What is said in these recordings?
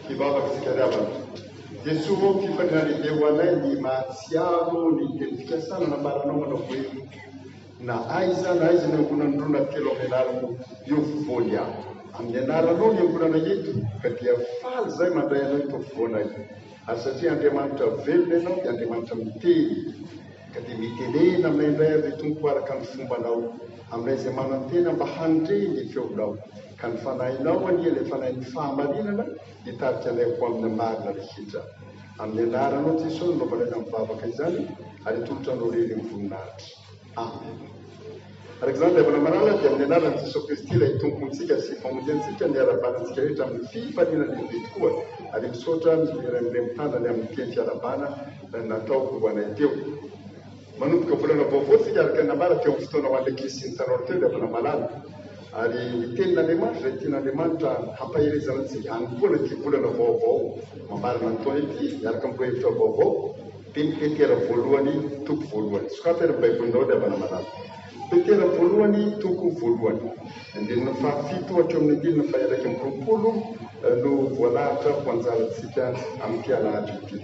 Hivavaka isika ry havana. Jesoa ô, fifaliana lehibe ho anay ny mahatsiaro ny teny fikasana nambaranao manao hoe, Na aiza na aiza niangonan'ny roa na telo amin'ny anarako, eo afovoany aho. Amin'ny anaranao niangonana eto, ka dia faly izahay mandray anao eto afovoanay. Ary satria Andriamanitra velona ianao, dia Andriamanitra miteny. Ka dia mitenena aminay indray ary ry Tompo araka ny fombanao, aminay izay manantena mba handre ny feonao. Ka ny Fanahinao anie, ilay Fanahin'ny fahamarinana, hitarika anay ho amin'ny marina rehetra. Amin'ny anaranao Jesoa no anaovanay izany vavaka izany ary atolotra anao irery ny voninahitra. Amen. Araka izany ry havana malala dia amin'ny anaran'i Jesoa Kristy ilay Tompontsika sy Mpamonjy antsika no iarahabana antsika rehetra amin'ny fifaliana lehibe tokoa ary misaotra ny ray aman-dreny mitandra ny amin'ny teny fiarahabana natao ho anay teo. Manomboka volana vaovao tsika araka ny nambara teo amin'ny fotoana ho an'ny ankizy sy ny tanora teo ry havana malala. Ary ny tenin'Andriamanitra izay tian'Andriamanitra hampaherezana antsika hanompoana ity volana vaovao mamarana ny taona ity miaraka amin'ny lohahevitra vaovao dia ny Petera voalohany toko voalohany. Sokafy ary ny Baibolinao ry havana malala. Petera voalohany toko voalohany. Andininy fahafito hatreo amin'ny andininy faha-21 no voalahatra ho anjarantsika amin'ity alahady ity.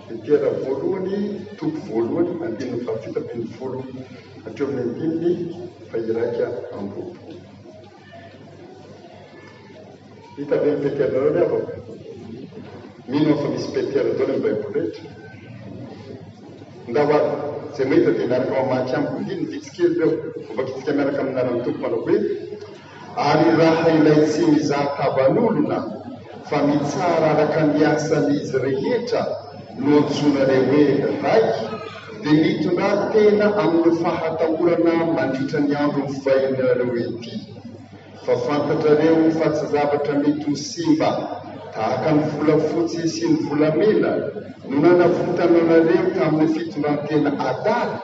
Petera voalohany, toko voalohany, andininy fahafito ambin'ny folo hatreo amin'ny andininy faha-21. Hita ve ny Peteranareo ry havako? Mino aho fa misy Petera daholo amin'ny Baiboly rehetra. Ndao ary, izay mahita dia miaraka mamaky amiko andininy vitsy kely ireo. Hovakintsika miaraka amin'ny anaran'ny Tompo manao hoe. Ary raha ilay tsy mizaha tavan'olona fa mitsara araka ny asan'izy rehetra no antsoinareo hoe Ray, dia mitondrà tena amin'ny fahatahorana mandritra ny andro mivahinareo ety. Fa fantatrareo fa tsy zavatra mety ho simba tahaka ny volafotsy sy ny volamena no nanavotana anareo tamin'ny fitondran-tena adala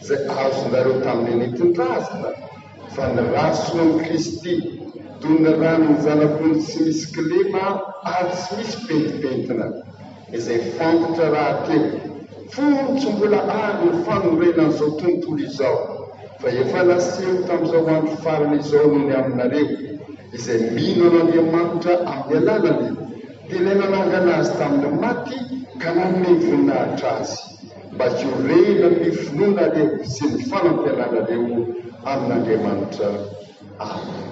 izay azonareo tamin'ny nentin-drazana, Fa ny rà soan'i Kristy, toy ny ràn'ny zanak'ondry tsy misy kilema ary tsy misy pentimpentina, izay fantatra rahateo, fony tsy mbola ary ny fanorenan'izao tontolo izao, fa efa naseho tamin'izao andro farany izao noho ny aminareo, izay mino an'Andriamanitra amin'ny alalany, dia ilay nanangana azy tamin'ny maty ka nanome voninahitra azy. Mba hiorenan'ny finoanareo sy ny fanantenanareo amin'Andriamanitra. Amen.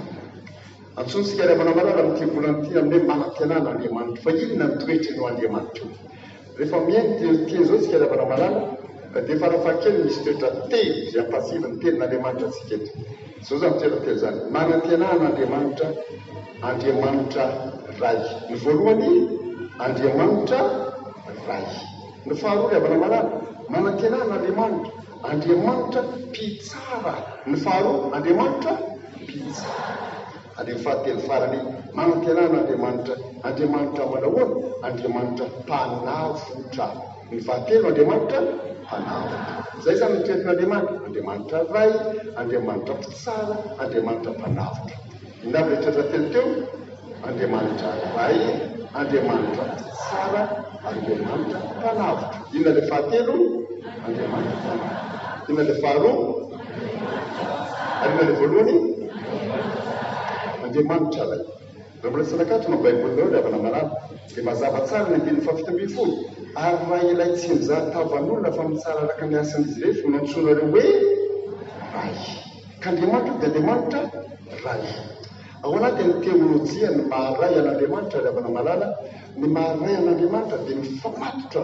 Antsointsika ry havana malala amin'ity volana ity amin'ny hoe manantena an'Andriamanitra. Fa inona ny toetran'io Andriamanitra io? Rehefa mihaino ity teny izao isika ry havana malala dia farafahakeliny misy toetra telo izay ampahatsiahivin'ny tenin'Andriamanitra antsika eto. Izao izany toetra telo izany, manantena an'Andriamanitra, Andriamanitra Ray. Ny voalohany, Andriamanitra Ray. Ny faharoa ry havana malala, manantena an'Andriamanitra, Andriamanitra mpitsara. Ny faharoa, Andriamanitra mpitsara. Ary ny fahatelo farany, manantena an'Andriamanitra, Andriamanitra manahoana? Andriamanitra mpanavotra. Ny fahatelo, Andriamanitra mpanavotra. Izay izany ny toetran'Andriamanitra, Andriamanitra Ray, Andriamanitra mpitsara, Andriamanitra mpanavotra. Inona avy ilay toetra telo teo? Andriamanitra Ray, Andriamanitra Mpitsara, Andriamanitra Mpanavotra. Inona ilay fahatelo? Andriamanitra Mpanavotra. Inona ilay faharoa? Ary inona ilay voalohany? Andriamanitra Ray. Raha mbola tsy nakatona ny Baibolinareo ry havana malala, dia mazava tsara ny andininy fahafito ambin'ny folo, Ary raha ilay tsy mizaha tavan'olona fa mitsara araka ny asan'izy irefy no antsoinareo hoe Ray. Ka Andriamanitra dia Andriamanitra Ray. Ao anatin'ny teolojia ny maha Ray an'Andriamanitra ry havana malala, ny maha Ray an'Andriamanitra dia mifamatotra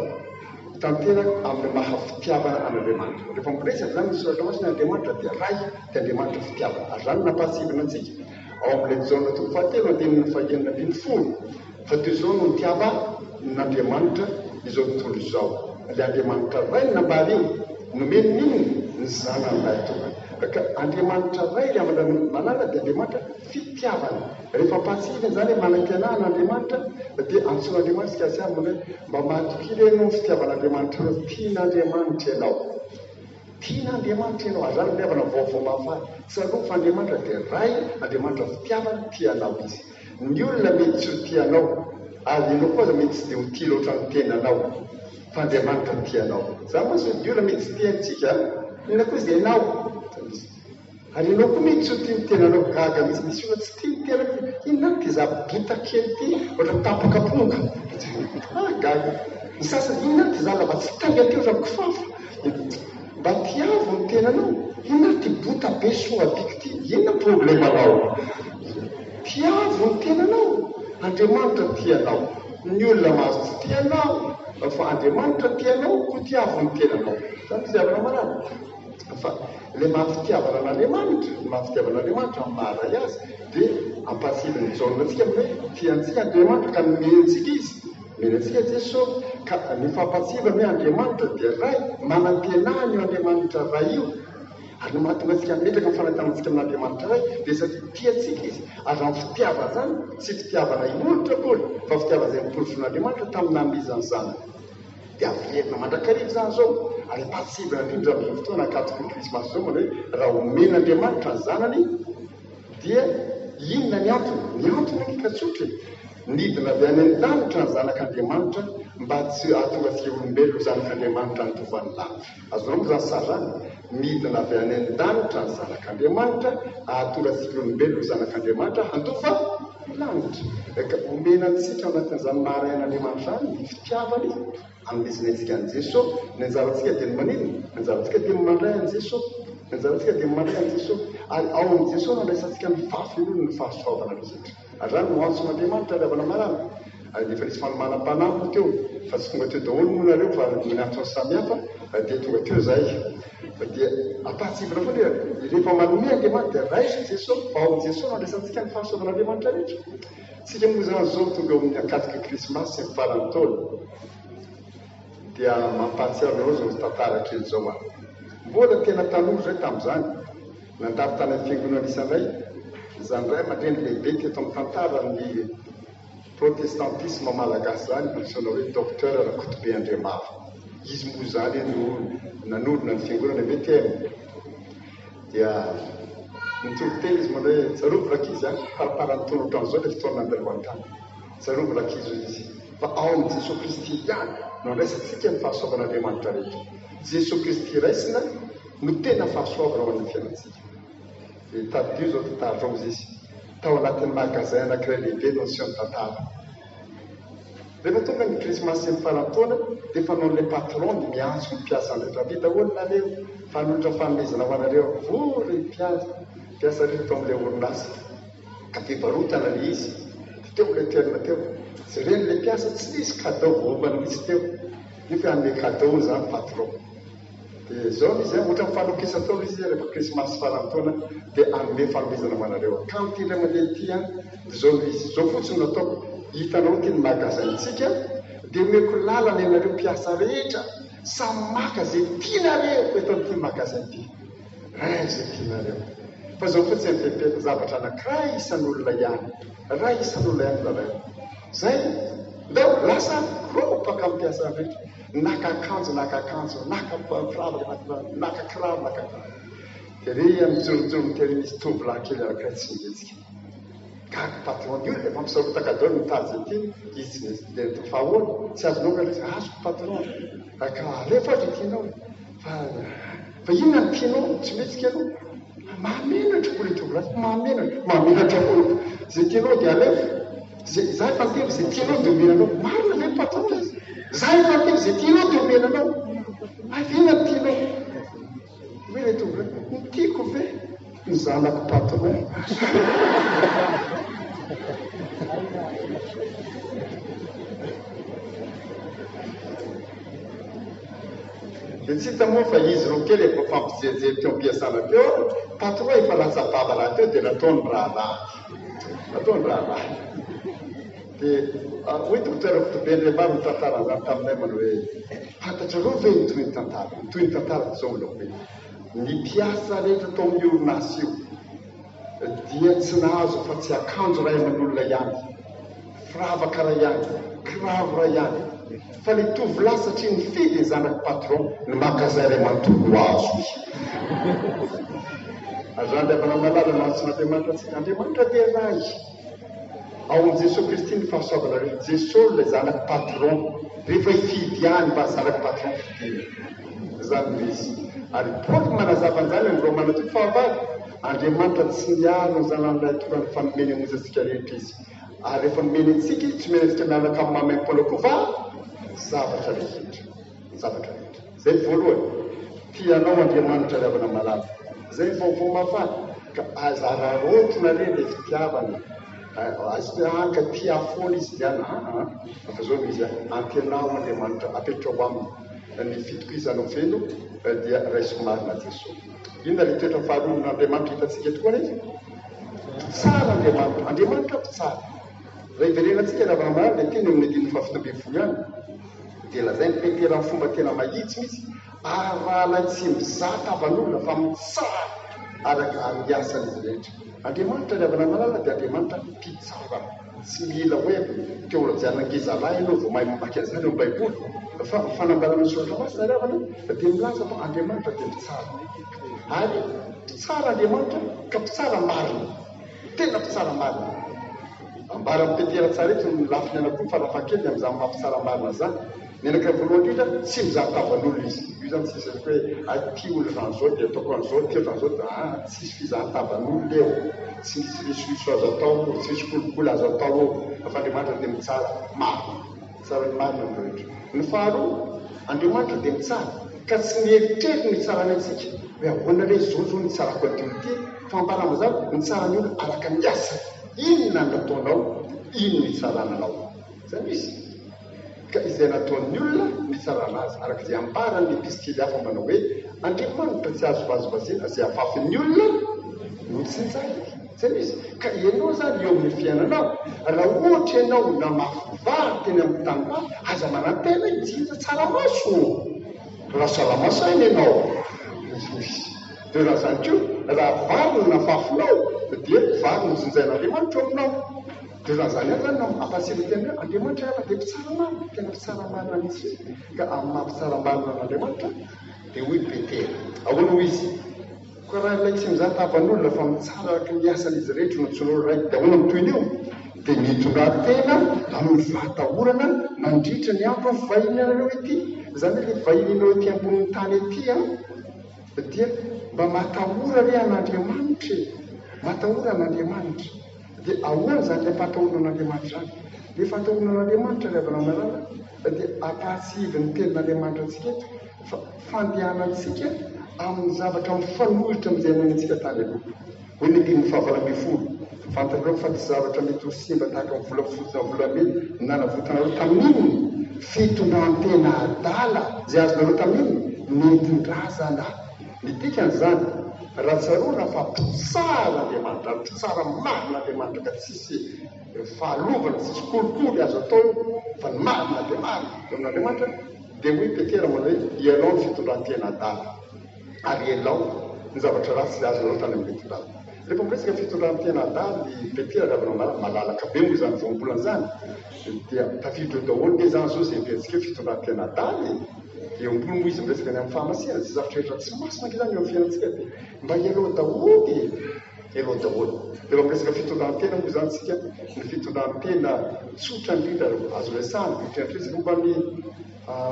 tanteraka amin'ny maha fitiavana an'Andriamanitra. Rehefa miresaka izany ny Soratra Masina hoe Andriamanitra dia Ray, dia Andriamanitra fitiavana. Ary izany no nampahatsiahivina antsika ao amin'ilay Jaona toko fahatelo andininy fahenina ambin'ny folo fa toy izao no nitiavan'Andriamanitra izao tontolo izao. Ilay Andriamanitra Ray no nambara io, nomeny ny inona? Ny Zanany lahitokana. Ka Andriamanitra Ray ry havana malala dia Andriamanitra fitiavana. Rehefa ampahatsiahivina izany hoe manankiana an'Andriamanitra dia antsoin'Andriamanitra isika tsy ary hoe mba mahatokia re ianao ny fitiavan'Andriamanitra anao. Tian'Andriamanitra ianao. Tian'Andriamanitra ianao. Ary izany ry havana vaovao mahafaly. Tsarovy fa Andriamanitra dia Ray, Andriamanitra fitiavana, tia anao Izy. Ny olona mety tsy ho tia anao, ary ianao koa aza mety tsy dia ho tia loatra ny tenanao. Fa Andriamanitra tia anao. Izany mantsy hoe ny olona mety tsy tia antsika, inona koa izy? Ianao. Ary ianao koa mety tsy ho tia ny tenanao, gaga mihitsy, misy olona tsy tia ny tenany, inona ary ity za bota kely ity, ohatran'ny tapaka amponga. Ah, gaga. Ny sasany, inona ary ity za lava tsy tainga ity, ohatran'ny kifafa. Mba tiavo ny tenanao, inona ary ity bota be soa-biko ity, inona problemanao? Tiavo ny tenanao, Andriamanitra tia anao. Ny olona mahazo tsy tia anao, fa Andriamanitra tia anao, koa tiavo ny tenanao. Izany izy havana malala. Fa ilay maha fitiavana an'Andriamanitra, ny maha fitiavana an'Andriamanitra amin'ny maha Ray Azy, dia ampahatsiahivin'i Jaona antsika amin'ny hoe tia antsika Andriamanitra ka nomeny antsika Izy, nomeny antsika Jesosy. Ka ny fampahatsiahivana hoe Andriamanitra dia Ray, manantena an'io Andriamanitra Ray io. Ary ny mahatonga antsika hametraka ny fanantenantsika amin'Andriamanitra Ray dia satria tia antsika Izy. Ary izany fitiavana izany tsy fitiavana imolotra akory, fa fitiavana izay noporofoin'Andriamanitra tamin'ny nanomezany Zanany. Dia averina mandrakariva izany izao, ary ampahatsiahivina indrindra amin'izao fotoana ankatoky ny Krismasy izao manao hoe raha omen'Andriamanitra ny Zanany dia inona ny antony? Ny antony anie ka tsotra e! Nidina avy any an-danitra ny Zanak'Andriamanitra mba tsy hahatonga antsika olombelona ho zanak'Andriamanitra handova ny lanitra. Azonao moa izany sary izany? Nidina avy any an-danitra ny Zanak'Andriamanitra hahatonga antsika olombelona ho zanak'Andriamanitra handova ny lanitra. Ka omena antsika ao anatin'izany maha Ray an'Andriamanitra izany ny fitiavany anomezany antsika an'i Jesoa. Ny anjarantsika dia ny maninona? Ny anjarantsika dia ny mandray an'i Jesoa. Ny anjarantsika dia ny mandray an'i Jesoa. Ary ao amin'i Jesoa no andraisantsika ny fahafenoany ny fahasoavana rehetra. Ary izany no antson'Andriamanitra ry havana malala. Ary dia efa nisy fanomanam-panahy moa teo, fa tsy tonga teo daholo moa nareo fa noho ny antony samihafa dia tonga teo izahay. Fa dia ampahatsiahivina foana hoe rehefa manome Andriamanitra dia raiso Jesoa, fa ao amin'i Jesoa no andraisantsika ny fahasoavan'Andriamanitra rehetra. Tsika moa izany izao tonga eo amin'ny ankatoky ny Krismasy sy ny faran'ny taona dia mampahatsiaro anareo izao tantara kely izao aho. Mbola tena tanora izahay tamin'izany. Nandalo tany amin'ny fiangonana isanay izany ray aman-dreny lehibe teto amin'ny tantaran'ny protestantisme malagasy izany, antsoina hoe Docteur Rakotobe Andriamavo. Izy moa izany no nanorina ny fiangonana MTM. Dia nitory teny izy manao hoe, Tsarovy rankizy a, faramparan'ny taona ohatran'izao ilay fotoana nandalovany tany. Tsarovy rankizy hoy izy, fa ao amin'i Jesoa Kristy ihany no andraisantsika ny fahasoavan'Andriamanitra rehetra. Jesoa Kristy raisina no tena fahasoavana ho an'ny fiainantsika. Dia tadidio izao tantara izao hozy izy, tao anatin'ny magasin anankiray lehibe no niseho ny tantara. Rehefa tonga ny krismasy sy ny faran'ny taona dia fanaon'ilay patron ny miantso ny mpiasany rehetra, avia daholo nareo fa hanolotra fanomezana ho anareo aho. Vory ny mpiasa, mpiasa rehetra tao amin'ilay orinasa. Ka fivarotana ilay izy. Dia teo amin'ilay toerana teo, jeren'ilay mpiasa tsy nisy cadeau voaomana mihitsy teo. Nefa hanome cadeau hono izany patron. Dia izao izy an, ohatran'ny fanao isan-taona izy rehefa krismasy faran'ny taona dia hanome fanomezana ho anareo aho. Tamin'ity indray mandeha ity an, dia izao no izy, izao fotsiny no ataoko, hitanao ity ny magasin-tsika, dia omeko lalana ianareo mpiasa rehetra, samy maka izay tianareo eto amin'ity magasin ity. Raiso izay tianareo. Fa izao fotsiny ny fepetra, zavatra anankiray isan'olona ihany, iray isan'olona ihany no alaina. Izay, ndao, lasa ropaka ny mpiasa rehetra. Naka akanjo, naka akanjo, naka firavaka, naka firavaka, naka kiraro, naka kiraro. Dia re iha mijorojoro miteny misy tovolahy kely anankiray tsy mihetsika. Gaga patron, ny olona efa misarotaka daholo mitady izay tiany, izy tsy mihetsika. Dia niteny fa ahoana? Tsy azonao nga ilay izy? Azoko patron. Ka alefa ary izay tianao e. Fa fa inona no tianao? Tsy mihetsika ianao. Mahamenatra koa ilay tovolahy. Mahamenatra. Mahamenatra ahoana? Izay tianao dia alefa. Zay, za efa niteny izay tianao dia omena anao. Marina ve patron? Za efa niteny izay tianao dia omena anao. Avy inona no tianao? Hoy ilay tovolahy, ny tiako ve? Ny zanako patron. Dia tsy hita moa fa izy roa kely efa mifampijerijery teo am-piasana teo, patron efa latsa-bava rahateo dia nataony raharaha. Nataony raharaha. Dia hoy Docteur Rakotobe Andriamaro nitantara an'izany taminay manao hoe, fantatrareo ve ny tohin'ny tantara? Ny tohin'ny tantara dia izao manao hoe, ny mpiasa rehetra tao amin'io orinasa io dia tsy nahazo afa-tsy akanjo iray aman'olona ihany, firavaka iray ihany, kiraro iray ihany. Fa ilay tovolahy satria nifidy ny zanak'i patron, ny magasin iray manontolo no azony. Ary izany ry havana malala no antsoin'Andriamanitra antsika. Andriamanitra dia Ray. Ao amin'i Jesoa Kristy ny fahasoavana rehetra. Jesoa ilay zanak'i patron. Rehefa hifidy ihany mba zanak'i patron fidina. Izany no izy. Ary Paoly manazava an'izany amin'ny Romana toko fahavalo. Andriamanitra tsy niaro ny Zanany Lahitokany fa nomeny hamonjy antsika rehetra Izy. Ary rehefa nomeny antsika Izy, tsy omeny antsika miaraka amin'ny maimaimpoana koa va? Zavatra rehetra. Zavatra rehetra. Izay ny voalohany. Tia anao Andriamanitra ry havana malala. Izay ny vaovao mahafaly. Ka aza araraotina re ilay fitiavana e. Aza hoe ah ka tia ahy foana izy dia aa. Fa izao no izy, antenao Andriamanitra, apetraho aminy ny fitokizanao feno dia raiso marina Jesoa. Inona ilay toetra faharoa amin'Andriamanitra hitantsika eto koa anefa? Mpitsara Andriamanitra. Andriamanitra mpitsara. Raha iverenantsika ny havana malala dia teny amin'ny andininy faha-17 ihany dia lazain'i Petera amin'ny fomba tena mahitsy mihitsy, ary rahalahy tsy mizaha tavan'olona fa mitsara araka ny asan'izy rehetra. Andriamanitra ry havana malala dia Andriamanitra mpitsara. Tsy mila hoe teolojiana ngezalahy ianao vao mahay mamaky an'izany ao amin'ny Baiboly, fa ny fanambarana ny Soratra Masina ry havana dia milaza fa Andriamanitra dia mpitsara. Ary mpitsara Andriamanitra ka mpitsara marina. Tena mpitsara marina. Ambaran'i Petera tsara eto ny lafiny anankiroa farafahakeliny amin'izany maha mpitsara marina izany. Ny anankiray voalohany indrindra, tsy mizaha tavan'olona izy. Io izany tsisy resaka hoe hay ity olona ohatran'izao dia ataoko an'izao, ity ohatran'izao dia aa, tsisy fizahan-tavan'olona eo. Tsy misy risoriso azo atao eo, tsy misy kolikoly azo atao eo. Fa Andriamanitra dia mitsara marina. Mitsara ny marina ny rehetra. Ny faharoa, Andriamanitra dia mitsara ka tsy ny eritreriny no itsarany antsika hoe ahoana re izao izao no itsarako an'ity olona ity, fa ambara mazava, mitsara ny olona araka ny asany. Inona no nataonao, iny no itsarana anao. Izay no izy. Ka izay nataon'ny olona no itsarana azy, araka izay ambaran'ny epistily hafa manao hoe, Andriamanitra tsy azo vazivaziana, izay afafin'ny olona no tsinjainy. Izay no izy. Ka ianao izany eo amin'ny fiainanao, raha ohatra ianao namafy vary teny amin'ny tanimbary, aza manantena hijinja tsaramaso. Raha salama saina ianao. Dia raha izany koa, raha vary no nafafinao, dia vary no jinjain'Andriamanitra eo aminao. Dia raha izany ihany izany no ampahatsiahiviny tena hoe Andriamanitra efa dia mpitsara marina, tena mpitsara marina mihitsy izy. Ka amin'ny maha mpitsara marina an'Andriamanitra, dia hoy Petera, ahoana hoy izy? Koa raha ilay tsy mizaha tavan'olona fa mitsara araka ny asan'izy rehetra no antsoinao Ray, dia ahoana no tohin'io? Dia mitondrà tena amin'ny fahatahorana nandritra ny andro nivahininareo ety. Izany hoe ilay vahininao ety ambonin'ny tany ety an! Dia mba matahora re an'Andriamanitra e! Matahora an'Andriamanitra. Dia ahoana izany ilay fahatahorana an'Andriamanitra izany? Ilay fahatahorana an'Andriamanitra ry havana malala dia ampahatsiahivin'ny tenin'Andriamanitra antsika eto fa fandehanantsika amin'ny zavatra mifanohitra amin'izay niainantsika tany aloha. Hoy ny andininy faha-18, Fantatrareo fa tsy zavatra mety ho simba tahaka ny volafotsy na volamena no nanavotanareo tamin'inona? Fitondran-tena adala izay azonareo tamin'inona? Nentin-drazana. Ny dikan'izany, raha tsaroana fa mpitsara Andriamanitra, ary mpitsara marina Andriamanitra, ka tsisy fahalovana, tsisy kolikoly azo atao eo, fa ny marina dia marina eo amin'Andriamanitra, dia hoy Petera manao hoe, Ialao ny fitondran-tena adala. ary elao ny zavatra ratsy izay azonareo tany amin'ny nentin-drazana. Rehefa miresaka fitondran-tena adala i Petera ry havana malala, malalaka be moa izany voambolana izany, dia tafiditra eo daholo nge izany izao izay heverintsika hoe fitondran-tena adala e! Eo ambony moa izy miresaka ny amin'ny fahamasinana, izay zavatra rehetra tsy masina ange izany eo amin'ny fiainantsika dia mba ialao daholo e! Ialao daholo. Rehefa miresaka fitondran-tena moa izany isika, ny fitondran-tena tsotra indrindra azo resahana dia ohatran'ny momba ny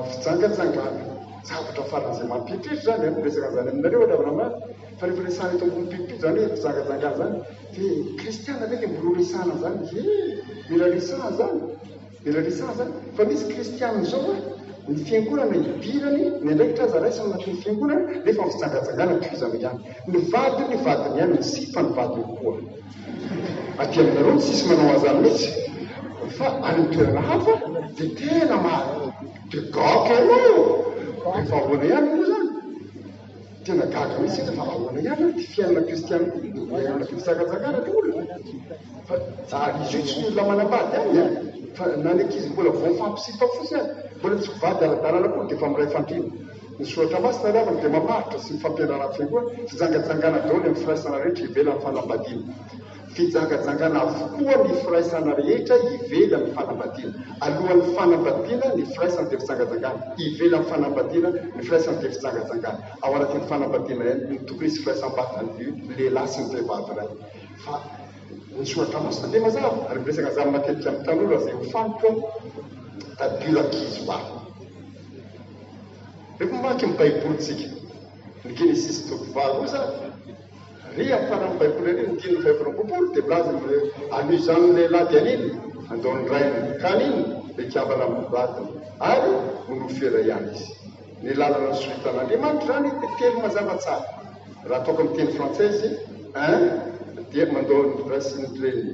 Fijangajangana, zavatra faran'izay mampieritreritra izany an, miresaka an'izany aminareo ry havana malala, fa rehefa resahana eto ambony pulpit izany hoe fijangajangana izany, dia kristiana ve dia mbola ho resahana an'izany? Ie, mila resahana izany, mila resahana izany, fa misy kristiana izao an, ny fiangonana idirany, ny andraikitra aza raisiny ao anatin'ny fiangonana, nefa ny fijangajangana tohizana ihany. Ny vadiny vadiny ihany, ny sipa ny vadiny koa. Aty aminareo tsisy manao an'izany mihitsy fa any amin'ny toerana hafa dia tena maro. Dia gaga ianao rehefa ahoana ihany moa izany? Tena gaga mihitsy ianao fa ahoana ihany ary ity fiainana kristiana ity? Miaina fijangajangana ilay olona. Fa ary izy io tsy ny olona manambady ihany an, fa na ny ankizy mbola vao mifampisipa fotsiny ary, mbola tsy mpivady ara-dalàna akory dia efa miray fandriana. Ny soratra masina ry havana dia mamaritra sy ny fampianarana fiangonana, fijangajangana daholo ny firaisana rehetra ivelan'ny fanambadiana. Fijangajangana avokoa ny firaisana rehetra ivelan'ny fanambadiana. Alohan'ny fanambadiana ny firaisana dia fijangajangana, ivelan'ny fanambadiana ny firaisana dia fijangajangana. Ao anatin'ny fanambadiana ihany no tokony hisy firaisam-batan'ny lehilahy sy ny vehivavy iray. Fa ny soratra masina dia mazava, ary miresaka an'izany matetika amin'ny tanora izay hofaniko aho, tadidio rankizy ho ahy. Rehefa mamaky ny Baibolintsika, ny Genesisy toko faharoa izany, Ery amin'ny faran'ny Baiboly ery, ny andininy faha-24 dia milaza ny hoe, Anio izany ny lehilahy dia haninona? Handao ny rainy, ka haninona? Hikambana amin'ny vadiny, ary ho nofy iray ihany izy. Ny lalana nosoritan'Andriamanitra izany dia telo mazava tsara. Raha ataoko amin'ny teny frantsay izy, un, dia mandao ny ray sy ny reniny.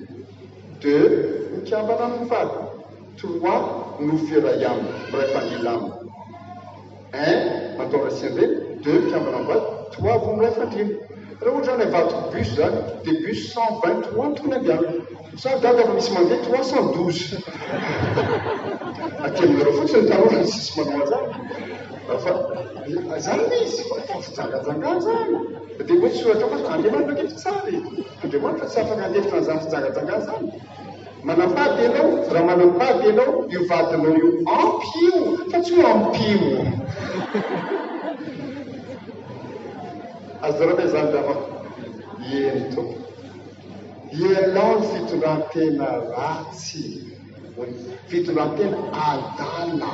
Deux, mikambana amin'ny vadiny. Trois, nofy iray aminy, miray fandila aminy. Un, mandao ray sy ny reny. Deux, mikambana amin'ny vady. Trois, vao miray fandriana. Raha ohatra izany avadiko bus izany, dia bus 123 no tokony handehanako. Sa gaga fa misy mandeha 312. Aty aminareo fotsiny tanora no tsisy manao an'izany. Fa izany ilay izy, fa fijangajangana izany. Dia hoy ny soratra masina, Andriamanitra ange mpitsara e. Andriamanitra tsy afaka handefitra an'izany fijangajangana izany. Manambady ianao, raha manambady ianao, io vadinao io ampio fa tsy hoe ampio. Azonareo ve izany ry havako? Eny tompoko. Ialao ny fitondran-tena ratsy, fitondran-tena adala.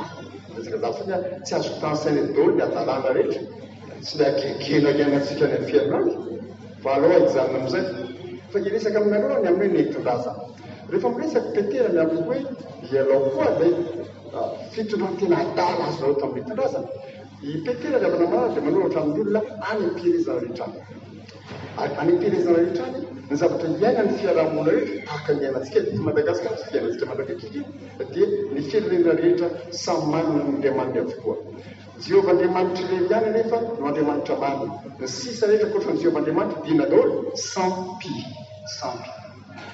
Resaka za fotsiny an, tsy azoko tanisaina daholo ny hadalana rehetra sy ny hagegena iainantsika any amin'ny fiainana any, fa aleo aho hijanona amin'izay. Fa hiresaka aminareo aho ny amin'ny hoe nentin-drazana. Rehefa miresaka i Petera ny amin'ny hoe ialao koa ilay fitondran-tena adala azonareo tamin'ny nentin-drazana, i Petera ry havana malala dia manoratra amin'ny olona any am-pielezana rehetra any. Ary any am-pielezana rehetra any, ny zavatra iainan'ny fiaraha-monina rehetra, tahaka ny iainantsika eto Madagasikara sy fiainantsika mandrak'ankehitriny, dia ny firenena rehetra samy manana ny Andriamaniny avokoa. Jehovah Andriamanitra irery ihany anefa no Andriamanitra marina. Ny sisa rehetra ankoatra an'i Jehovah Andriamanitra dia inona daholo? Sampy. Sampy.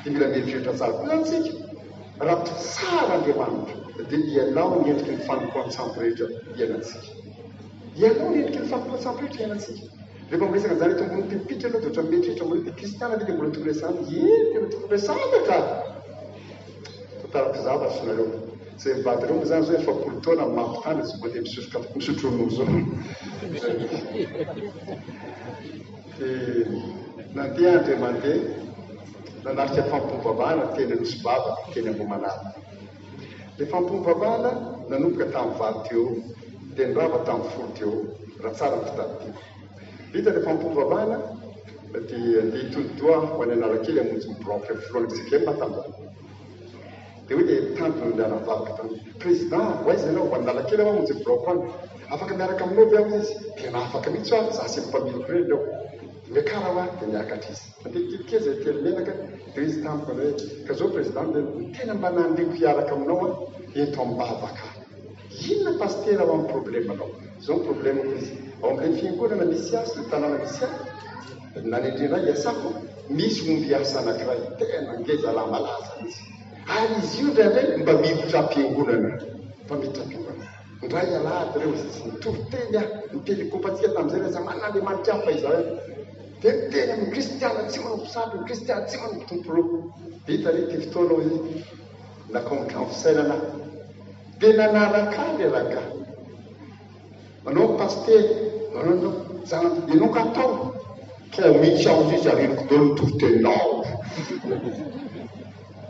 Dia mila mieritreritra tsara koa izany isika. Raha mpitsara Andriamanitra, dia ialao ny endriky ny fanompoan-tsampy rehetra iainantsika. Ialao ny endriky ny fanompoan-tsampy rehetra iainantsika. Rehefa miresaka an'izany eto ambony pilipitra ianao dia ohatran'ny mieritreritra mbola hoe kristiana ve dia mbola tokony resahana? Eny, tena tokony resahana ka! Tantarako zavatra nareo. Izay mivady ireo moa izany izao 40 taona mampitandrina tsy mbola dia misotro misotro ronono izao. Dia nandeha indray mandeha nanatrika fampivavahana teny Anosibavaka, teny Ambohimanarina. Ilay fampivavahana nanomboka tamin'ny valo teo dia nirava tamin'ny folo teo raha tsara ny fitadidiako. Vita ilay fampivavahana dia andeha hitodi-doha ho any Analakely hamonjy ny biraon'ny filohan'ny FJKM tamin'izany. Dia hoy ilay mpitandrina ny rahavaviko taminy, Président, ho aiza ianao? Ho any Analakely aho hamonjy ny biraoko any. Afaka miaraka aminao ve aho? Hoy izy. Tena afaka mihitsy hoa, izaho sy ny mpamiliko ireny ireo. Dia miakara hoa, dia niakatra izy. Nandeha kelikely izahay telo menaka, dia hoy izy tamiko hoe, Ka izao Président, dia ny tena mba naniriako hiaraka aminao aho, ento am-bavaka aho. Inona Pasitera hoa ny problème-nao? Izao ny problème-ko izy, ao amin'ilay fiangonana misy ahy sy ilay tanàna misy ahy, nanendrena ahy hiasako, misy ombiasa anankiray, tena ngeza lahy malaza mihitsy. Ary izy io indraindray mba miditra am-piangonana, mba miditra am-piangonana. Indray alahady ireo izy, nitory teny aho, niteny kopantsika tamin'izay ilay za, man'Andriamanitra hafa izahay. Dia niteny amin'ny kristiana tsy manompo sampy, ny kristiana tsy manompo tompo roa. Vita re ity fotoana hoy izy, nakao amin'ny trano fisainana aho. Dia nanaraka ahy ilay rangahy. Manao pasitera, manao anao, zanako, ianao ka tao. Tao mihitsy aho izy ary henoko daholo ny toriteninao.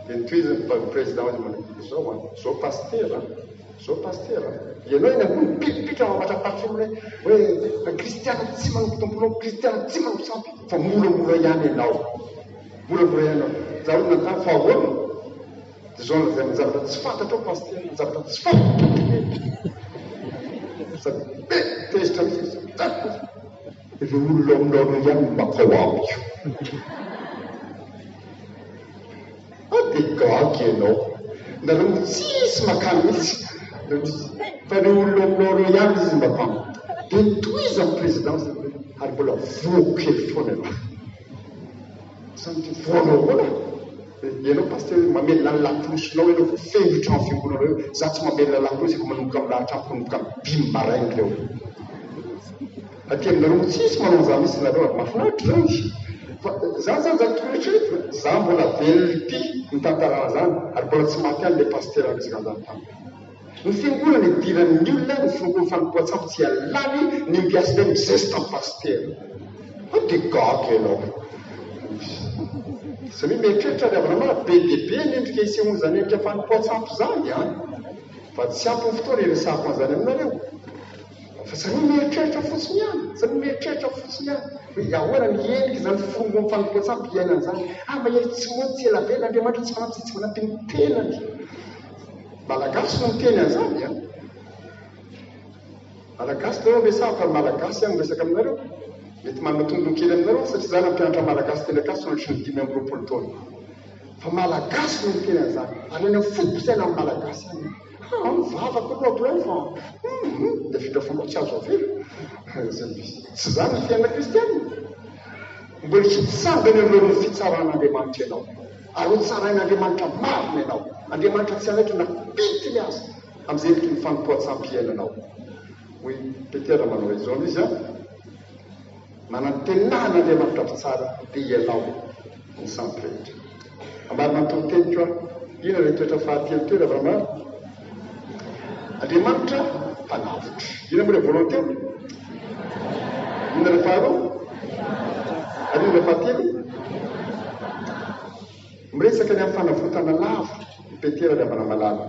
Dia nitohizany ny président izy manao, izao an, izao pasitera an, izao pasitera an. Ianao eny ambony pilipitra mamatrapatratra eo hoe hoe kristiana tsy manompo tomponao, kristiana tsy manompo sampy, fa moramora ihany ianao. Moramora ihany ianao. Izaho nanontany fa ahoana? Dia izao no lazainy, ny zavatra tsy fantatrao Pasitera, ny zavatra tsy fantatrao Sady be tezitra mihitsy izy. Ireo olona ao aminao ireo ihany no mankao amiko. Ah dia gaga ianao. Nareo tsisy makany mihitsy. Fa ireo olona ao aminao ireo ihany izy mba mpamo. Dia tohizan'ny présidence ary mbola voa kely foana ianao. Zany dia voanao ahoana? Ianao Pasteur mamelona ny lakolosinao ianao vao feno io trano fiangonanao io, za tsy mamelona lakolosy efa manomboka milahatra amiko manomboka amin'ny dimy maraina ireo. Aty aminareo moa tsisy manao an'izany mihitsy nareo ary mahafinaritra izany. Fa za zany za tokony eritreretina, za mbola velona ity nitantarana izany ary mbola tsy maty ihany ilay Pasteur niresaka an'izany tamiko. Ny fiangonana idiran'ny olona ny filoha fanompoan-tsampy tsy ialany ny ombiasy indray mizesta amin'ny pasitera. Fa dia gaga ianao. Izany hoe mieritreritra ry havana malala, be dia be ny endrika isehoan'izany endrika fanompoan-tsampy izany an! Fa tsy ampy ny fotoana hiresahako an'izany aminareo. Fa samia mieritreritra fotsiny ihany, samia mieritreritra fotsiny ihany. Hoe ahoana ny endrika izany firongon'ny fanompoan-tsampy iainana izany? Ah, mahery tsy moa tsy ela velona Andriamanitra tsy manampy izay tsy manampy ny tenany. Malagasy no miteny an'izany an! Malagasy nareo ampiasako fa ny Malagasy aho miresaka aminareo. Mety manana tombony kely aminareo aho satria izaho nampianatra Malagasy teny Ankatso nandritry ny 25 taona. Fa Malagasy no miteny an'izany. Ary any amin'ny foto-pisainan'ny Malagasy any. Ha, mivavaka aloha ato ihany fa hum, dia afindra fomba tsy azo avela. Tsy izany ny fiainana kristiana. Mbola hitsangana eo anoloan'ny fitsaran'Andriamanitra ianao. Ary hotsarain'Andriamanitra marina ianao. Andriamanitra tsy hanaiky na pitiny aza. Amin'izay endriky ny fanompoan-tsampy iainanao. Hoy Petera manao izao izy an, Manantena an'Andriamanitra Mpitsara dia ialao ny sampy rehetra. Ambara matoa-teniko aho, inona ilay toetra fahatelo teo ry Abrahama? Andriamanitra Mpanavotra. Inona moa ilay voalohany teo? Inona ilay faharoa? Ary inona ilay fahatelo? Miresaka ny amin'ny fanavotana lava i Petera ry havana malala.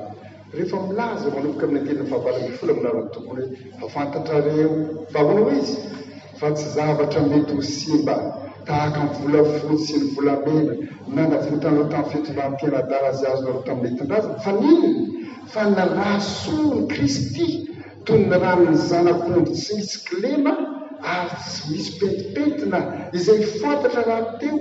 Rehefa milaza manomboka amin'ny andininy fahavalo ambin'ny folo amin'ny anaran'ny Tompony hoe, Fa fantatrareo, fa ahoana hoy izy? Fa tsy zavatra mety ho simba, tahaka ny volafotsy sy ny volamena, nanavotanareo tamin'ny fitondran-tena adala izay azonareo tamin'ny nentin-drazana, fa n'inona? Fa ny rà soan'i Kristy, toy ny ran'ny zanak'ondry tsy misy kilema ary tsy misy pentimpentina, izay fantatra rahateo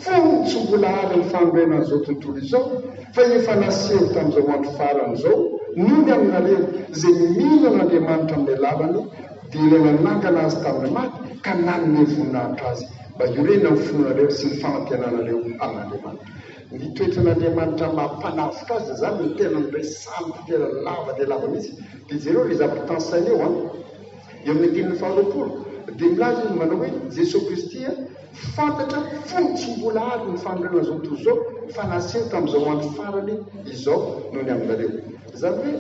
fony tsy mbola ary ny fanorenan'izao tontolo izao, fa efa naseho tamin'izao andro farany izao noho ny aminareo izay mino an'Andriamanitra amin'ny alalany, dia ilay nanangana azy tamin'ny maty ka nanome voninahitra azy, mba hiorenan'ny finoanareo sy ny fanantenanareo amin'Andriamanitra. Ny toetran'Andriamanitra maha mpanavotra azy izany no tena noresahan'i Petera lava dia lava mihitsy. Dia jereo ilay zavatra tanisaina eo an! Eo amin'ny andininy faharoapolo dia milaza izy manao hoe Jesoa Kristy fantatra fony tsy mbola ary ny fanorenana izao tontolo izao fa naseho tamin'izao andro farany izao noho ny aminareo. Izany hoe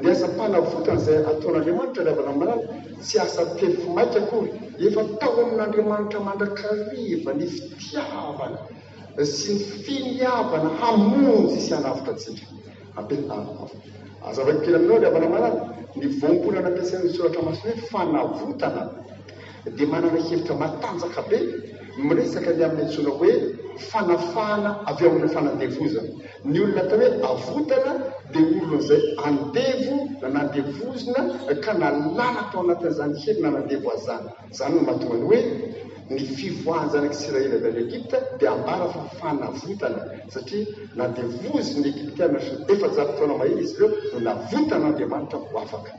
ny asam-panavotana izay ataon'Andriamanitra ry havana malala tsy asa tefy maika akory, efa tao amin'Andriamanitra mandrakariva ny fitiavana sy ny finiavana hamonjy sy hanavotra antsika. Hazavaiko kely aminao ry havana malala, ny voambolana ampiasain'ny Soratra Masina hoe fanavotana dia manana hevitra matanjaka be miresaka ny amin'ny antsoina hoe fanafahana avy ao amin'ny fanandevozana. Ny olona atao hoe avotana dia olona izay andevo na nandevozina ka nalana tao anatin'izany hery nanandevo azy izany. Izany no mahatonga ny hoe ny fivoahan'ny zanak'Isiraely avy any Egypta dia ambara fa fanavotana, satria nandevozin'ny Egyptiana sy 400 taona mahery izy ireo no navotan'Andriamanitra ho afaka.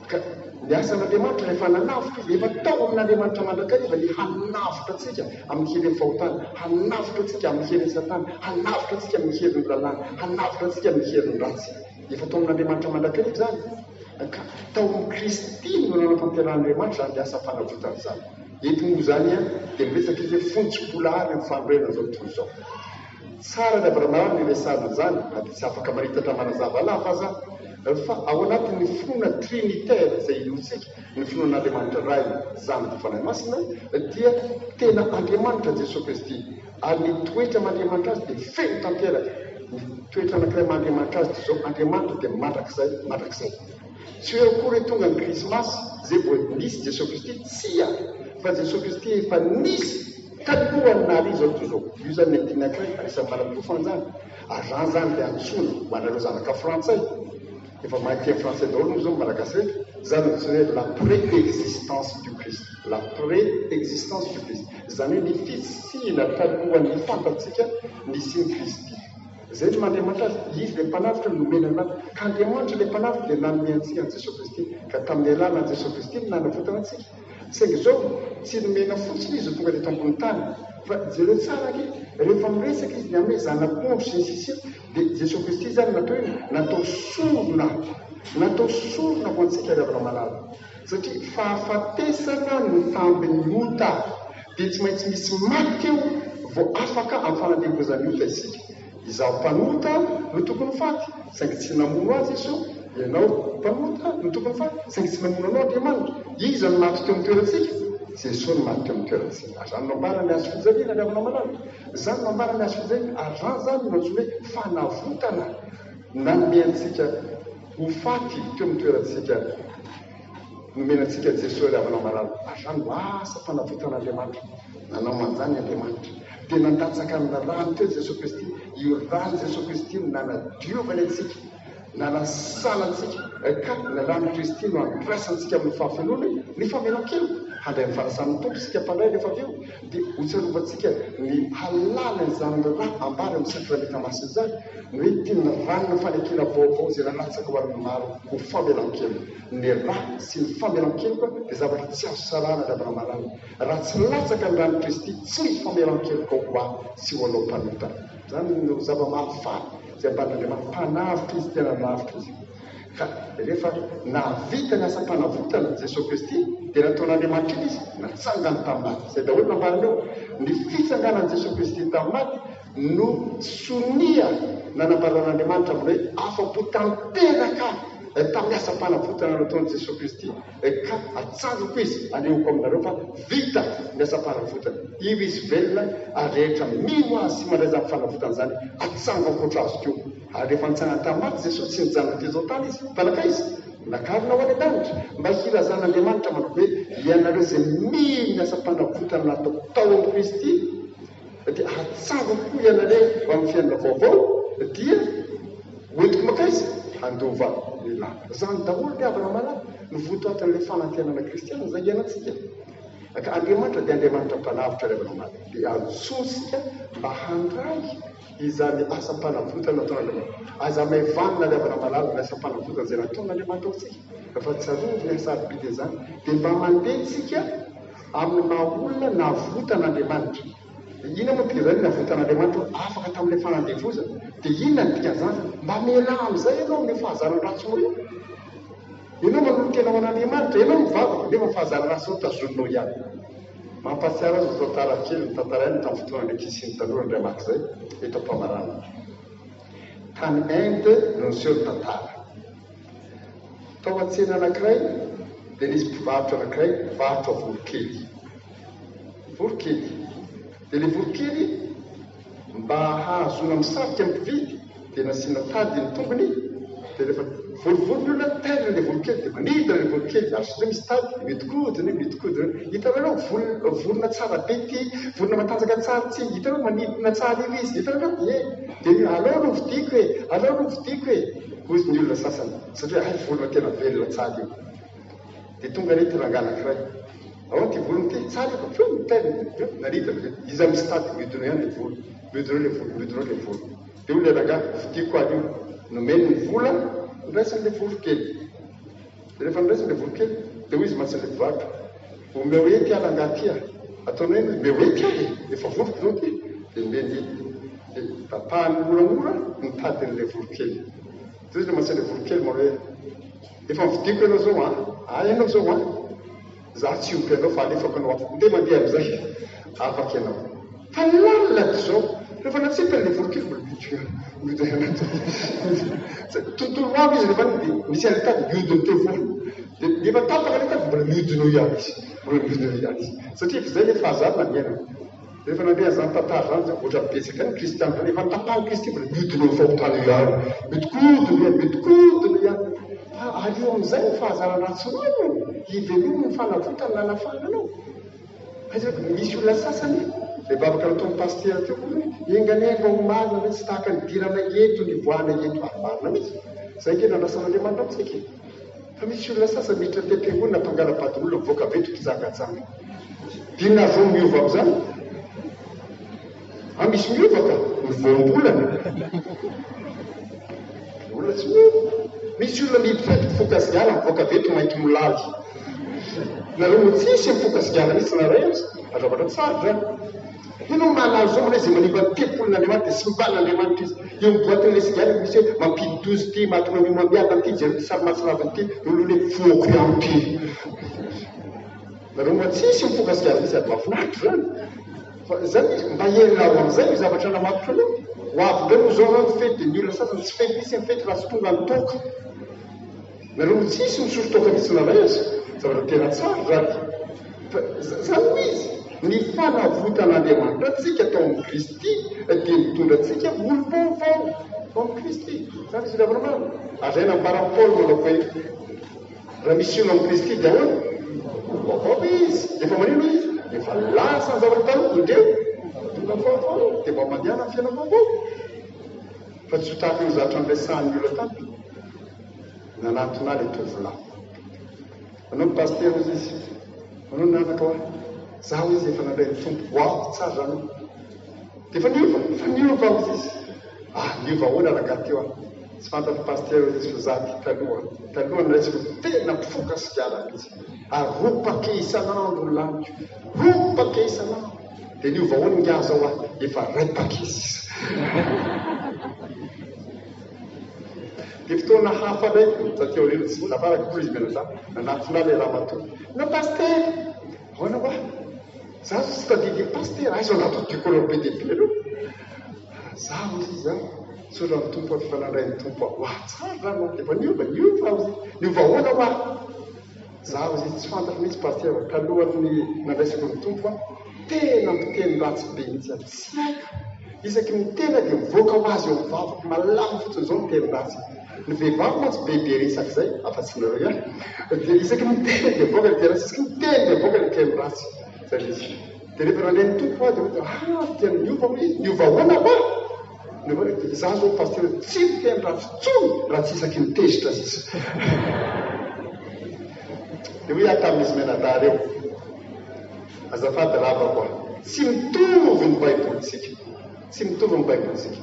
Ka ny asan'Andriamanitra rehefa nanavotra Izy, efa tao amin'Andriamanitra mandrakariva ny hanavotra antsika amin'ny herin'ny fahotana, hanavotra antsika amin'ny herin'i Satana, hanavotra antsika amin'ny herin'ny lalàna, hanavotra antsika amin'ny herin'ny ratsy. Efa tao amin'Andriamanitra mandrakariva izany. Ka tao amin'i Kristy no nanatanterahan'Andriamanitra izany asa fanavotana izany. Eto moa izany dia miresaka izy hoe fony tsy mbola ary ny fanorenana izao tontolo izao. Tsara ny Abramalala ny iresahana an'izany na dia tsy afaka manitatra manazava lava aza fa ao anatin'ny finoana trinitaire izay inoantsika, ny finoana an'Andriamanitra Ray, Zanaka, Fanahy Masina, dia tena Andriamanitra Jesoa Kristy ary ny toetra maha Andriamanitra Azy dia feno tanteraka. Ny toetra anankiray maha Andriamanitra Azy dia izao, Andriamanitra dia mandrakizay mandrakizay. Tsy hoe akory hoe tonga ny Krismasy izay vao nisy Jesoa Kristy, tsia, fa Jesoa Kristy efa nisy talohan'ny nahariana izao tontolo izao. Io izany ny andininy anankiray anisan'ny manaporofo an'izany. Ary izany izany ilay antsoina ho anareo zanaka frantsay, efa mahay teny frantsay daholo moa izao ny Malagasy rehetra, izany no antsoina hoe la pré-existence du Christ, la pré-existence du Christ. Izany hoe ny fisiana talohan'ny fantatsika nisian'i Kristy. Izay no maha Andriamanitra azy. Izy ilay Mpanavotra nomena ny lalana. Ka Andriamanitra ilay Mpanavotra dia nanome antsika an'i Jesoa Kristy. Ka tamin'ny alalan'i Jesoa Kristy no nanavotana antsika. Saingy izao, tsy nomena fotsiny Izy ho tonga teto ambony tany. Fa jereo tsara ange, rehefa miresaka Izy ny amin'ny hoe zanak'ondry sy ny sisa dia Jesoa Kristy izany natao inona? Natao sorona. Natao sorona ho antsika ry havana malala. Satria fahafatesana no tambin'ny ota, dia tsy maintsy misy maty eo vao afaka amin'ny fanandevozan'ny ota isika. Izaho mpanota no tokony ho faty, saingy tsy namono ahy Jesoa. Ianao mpanota no tokony ho faty, saingy tsy namono anao Andriamanitra. Iza no maty teo amin'ny toerantsika? Jesoa no maty teo amin'ny toerantsika. Ary izany no ambaran'ny hazo fijaliana, ry havana malala. Izany no ambaran'ny hazo fijaliana. Ary izany izany no antsoina hoe fanavotana nanome antsika ho faty teo amin'ny toerantsika. Nomena antsika Jesoa ry havana malala. Ary izany no asam-panavotan'Andriamanitra. Nanao an'izany Andriamanitra. Dia nandatsaka ny rany teo Jesoa Kristy. Io ran'i Jesoa Kristy no nanadiovany antsika, nanasana antsika, ka ny ran'i Kristy no andraisantsika amin'ny fahafenoana ny famelan-keloka. Handray ny fanasan'ny Tompo isika mpandray rehefa avy eo. Dia hotsarovantsika ny halalin'izany ra ambara amin'ny sakramenta masina izany, ny hoe tena ran'ny fanekena vaovao izay nalatsaka ho an'ny maro ho famelan-keloka. Ny ra sy ny famelan-keloka dia zavatra tsy azo sarahana ry havana malala. Raha tsy latsaka ny ran'i Kristy, tsy misy famelan-keloka ho ahy sy ho anao mpanota. Izany no zava-mahafaly izay ambaran'Andriamanitra. Mpanavotra Izy, tena navotra Izy. Ka rehefa nahavita ny asam-panavotana Jesoa Kristy dia nataon'Andriamanitra inona Izy? Natsangany tamin'ny maty. Izay daholo no nambarany eo. Ny fitsanganan'i Jesoa Kristy tamin'ny maty no sonia nanambaran'Andriamanitra amin'ny hoe afa-po tanteraka tamin'ny asam-panavotana nataon'i Jesoa Kristy ka atsangako Izy anehoko aminareo fa vita ny asam-panavotana. Io Izy velona ary rehetra mino Azy sy mandray izany fanavotana izany atsangako ankoatra Azy koa. Ary rehefa nitsangana tamin'ny maty Jesoa, tsy nijanona teto an-tany Izy, fa nankaiza Izy? Nakarina ho any an-danitra, mba hilazan'Andriamanitra manao hoe, Ianareo izay mino ny asam-panavotana nataoko tao amin'i Kristy, dia hatsangako koa ianareo ho amin'ny fiainana vaovao, dia hoentiko mankaiza? Handova ny lanitra. Izany daholo ry havana malala no votoatin'ilay fanantenana kristiana izay iainantsika. Ka Andriamanitra dia Andriamanitra mpanavotra ry havana malala. Dia antsointsika mba handray Izany asam-panavotana nataon'Andriamanitra. Aza hamaivanina ry havana malala ny asam-panavotana izay nataon'Andriamanitra ho antsika, fa tsarovy ny hasarobidin'izany. Dia mba mandeha tsika amin'ny maha olona navotan'Andriamanitra. Inona moa dikan'izany hoe navotan'Andriamanitra hoe afaka tamin'ilay fanandevozana? Dia inona ny dikan'izany? Mba mialà amin'izay ianao amin'io fahazaran-dratsinao io. Ianao manolo-tena ho an'Andriamanitra, ianao mivavaka, nefa ny fahazaran-dratsinao tazoninao ihany. Mampahatsiaro azy ny tantara kely notantarainy tamin'ny fotoanan'ny ankizy sy ny tanora indray maka izay, eto am-pamaranana. Tany Inde no niseho ny tantara. Tao an-tsena anankiray dia nisy mpivarotra anankiray mpivarotra voronkely. Voronkely. Dia ilay voronkely Mba hahazoana misarika ny mpividy dia nasiana tady ny tongony dia rehefa vorivory ny olona tairina ilay voronkely dia manidina ilay voronkely ary satria misy tady dia mihodinkodina io mihodinkodina io. Hitanareo vol vorona tsara be ity, vorona matanjaka tsara ity, hitanareo manidina tsara io izy, hitanareo? Ie. Dia aleo aloha vidiako e, aleo aloha vidiako e, hoy ny olona sasany satria hay vorona tena velona tsara io. Dia tonga anie ity rangahy anankiray. Ahoana ity volony ity? Tsara io fa feo mitairina ity. Feo nanidina ve? Iza misy tady mihodina eo ihany ilay volo. Mihodina eo ilay volo, mihodina eo ilay volo. Dia hoy ilay rangahy, vidiako ary io. Nomeny ny vola, noraisiny ilay volo kely. Dia rehefa noraisiny ilay volo kely, dia hoy izy mantsy ilay mpivarotra, Omeo ety aho rangahy ity a! Ataonao inona? Omeo ety aho e! Efa voloko izao ity. Dia nomeny ety. Dia tapahany moramora ny tadin'ilay volo kely. Dia hoy izy mantsy ilay volo kely manao hoe, Efa novidiako ianao izao an! Ahy ianao izao an! Za tsy hiompy anao fa alefako anao afaka. Ndeha mandeha amin'izay afaka ianao. Fa lalina dia izao. Rehefa natsipiny ilay voronkely mbola mihodina mihodina anaty tontolo avo izy rehefa dia nisy an'ilay tady mihodina teo foana. Dia rehefa tapaka ilay tady mbola mihodina eo ihany izy. Mbola mihodina eo ihany izy. Satria efa izay ilay fahazarana niainana. Rehefa nandre an'izany tantara izany izy, ohatra betsaka ny kristiana izany, efa notapahin'i Kristy mbola mihodina eo fahotana eo ihany, mihodinkodina eo ihany, mihodinkodina eo ihany. Fa aleo amin'izay ny fahazaran-dratsinao, hivelomy ny fanavotana nanafahana anao. Aiza hoe misy olona sasany, ilay vavaka nataon'ny pasitera teo koa hoe, enga anie mba ho marina ve tsy tahaka ny nidiranay eto nivoahanay eto, ary marina mihitsy. Izay ange no andrasan'Andriamanitra amintsika e. Fa misy olona sasany miditra aty am-piangonana mpangala-badin'olona mivoaka avy eto mpijangajanga. Inona avy no miova amin'izany? Ah, misy miova ka, ny voambolana. Ny olona tsy miova. Misy olona miditra eto mifoka sigara mivoaka avy eto mainty molaly. Nareo moa tsisy mifoka sigara mihitsy na iray aza. Fa zavatra tsara izany. Ianao mahalala izao manao izay manimba ny tempolin'Andriamanitra dia simban'Andriamanitra izy. Eo amin'ny boatin'ilay sigara misy hoe mampidi-doza ity, mahatonga ny homamiadana ity, jereo ity sary mahatsiravina ity, eo aloha ilay voako ihany ity. Nareo moa tsisy mifoka sigara mihitsy ary mahafinaritra izany. Fa izany mba ialao amin'izay io zavatra namatotra anao. Ho avy indray moa izao izany ny fety dia ny olona sasany tsy fety mihitsy ny fety raha tsy tonga ny toaka. Nareo moa tsisy misotro toaka mihitsy na iray aza. Zavatra tena tsara izany. Fa izany no izy. Ny fanavotan'Andriamanitra antsika tao amin'i Kristy dia mitondra antsika ho olom-baovao ao amin'i Kristy. Izany izy ry havana malala. Ary izay nambaran'i Paoly manao hoe. Raha misy olona amin'i Kristy dia ahoana? Vaovao izy. Efa manino izy? Efa lasa ny zavatra taloha, indreo tonga ny vaovao. Dia mba mandehana amin'ny fiainana vaovao. Fa tsy ho tahaka ny zavatra niresahan'ny olona tamiko. Nanatona ahy ilay tovolahy. Manao ny pasitera hozy izy. Manao ny anaka hoa. Za hozy efa nandray ny Tompo. Waouh, tsara zany hoa. Dia efa niova, efa niova hozy izy. Ah, niova ahoana rangahy teo ah. Tsy fantatro pasitera hozy izy fa za ty taloha, taloha niraisiko tena mpifoka sigara mihitsy. Ary roa paquet isan'andro ny laniko. Roa paquet isan'andro. Dia niova ahoana ingahy zao ah, efa ray paquet sisa. Dia fotoana hafa indray, taty aoriana, tsy tafaraka akory izy mianadahy, nanatona ahy ilay ramatoa. Non pasitera! Ahoana hoa? Za zao tsy tadidy pasitera, aiza aho natodiko anao be dia be aloha? Za hozy izy an, tsotra ny Tompo efa nandray ny Tompo aho. Hoa, tsara izany hoa, efa niova, niova hozy izy. Niova ahoana hoa? Za hozy izy, tsy fantatro mihitsy pasitera, talohan'ny nandraisako ny Tompo aho, tena mpiteny ratsy be mihitsy aho, tsy haiko. Isaky ny miteny aho dia mivoaka ho azy eo amin'ny vavako, malama fotsiny izao ny teny ratsy. Ny vehivavy mantsy be be resaka izay, afa-tsy nareo ihany, dia isaky ny miteny dia mivoaka ny teny ratsy, isaky ny miteny dia mivoaka ny teny ratsy. Izay ilay izy. Dia rehefa nandre ny Tompo aho dia hoe ah, tena niova hoy izy, niova ahoana hoa? Niova hoe, dia izaho izao pasitera tsy miteny ratsy intsony raha tsy isaky ny tezitra sisa. Dia hoy aho tamin'izy mianadahy ireo, Azafady ravako a! Tsy mitovy ny baibolintsika. Tsy mitovy ny baibolintsika.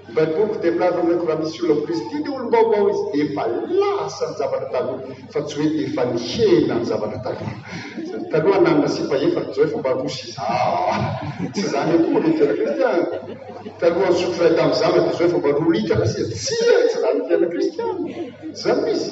Ny baiboliko dia milaza aminay ko raha misy olona ao Kristy dia olom-baovao izy. Efa lasa ny zavatra taloha fa tsy hoe efa nihena ny zavatra taloha. Taloha nanana sipa efatra, izao efa mba roa sisa. Aa! Tsy izany akory ny tena kristiana. Taloha nisotro iray tamin'ny zanaka, izao efa mba roa litatra sisa. Tsia! Tsy izany ny tena kristiana. Tsy izany no izy.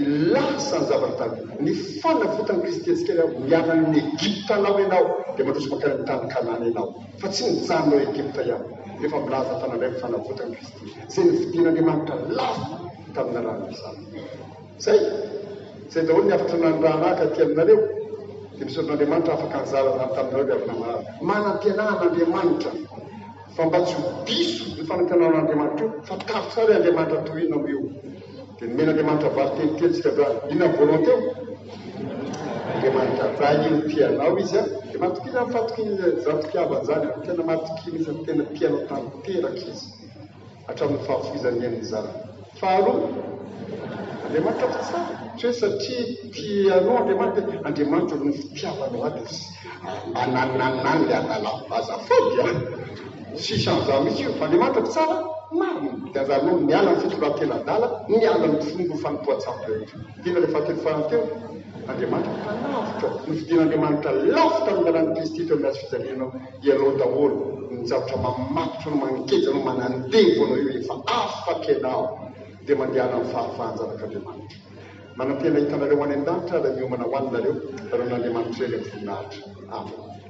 Lasa ny zavatra taloha. Ny fanavotan'i Kristy antsika ry havana, miala any amin'ny Egypta anao ianao dia mandroso mankany amin'ny tany Kanana ianao, fa tsy mijanona ao Egypta ihany, nefa milaza fa nandray ny fanavotan'i Kristy, izay novidian'Andriamanitra lafo tamin'ny ran'ny Zanany. Izay! Izay daholo ny hafatra nanirahana ahy ka aty aminareo. Dia misaotra an'Andriamanitra afaka nizara izany taminareo ry havana malala. Manam-pianahana Andriamanitra. Fa mba tsy ho diso io fanantenan'Andriamanitra io, fantaro tsara hoe Andriamanitra toy inona moa io. Dia nomen'Andriamanitra valinteny telo tsika androany. Inona ny voalohany teo? Andriamanitra Ray io tia anao Izy an. Dia matokia izany fahatokiana izany fitiavana izany an. Tena matokia mihitsy an, tena tia anao tanteraka Izy. Hatramin'ny fahafoizany ny ain'ny zanany. Faharoa, Andriamanitra mpitsara. Tsy hoe satria tia anao Andriamanitra dia Andriamanitra noho ny fitiavanao ahy dia mba nananany ilay adalako. Azafady an! Tsisy an'izany mihitsy io. Fa Andriamanitra mpitsara marina. Dia anjaranao ny miala amin'ny fitondran-tena adala, miala amin'ny fomba fanompoan-tsampy rehetra. Inona ilay fahatelo farany teo? Andriamanitra mpanavotra. Nofidin'Andriamanitra lafo tamin'ny lalàn'i Kristy teo amin'ny hazo fijaliana anao. Ianao daholo ny zavatra mamatotra anao, mangeja anao, manandevo anao io efa afaka ianao dia mandehana amin'ny fahafahan-janak'Andriamanitra. Manantena hita anareo any an-danitra ary miomana ho any nareo, raha an'Andriamanitra irery amin'ny voninahitra. Amen.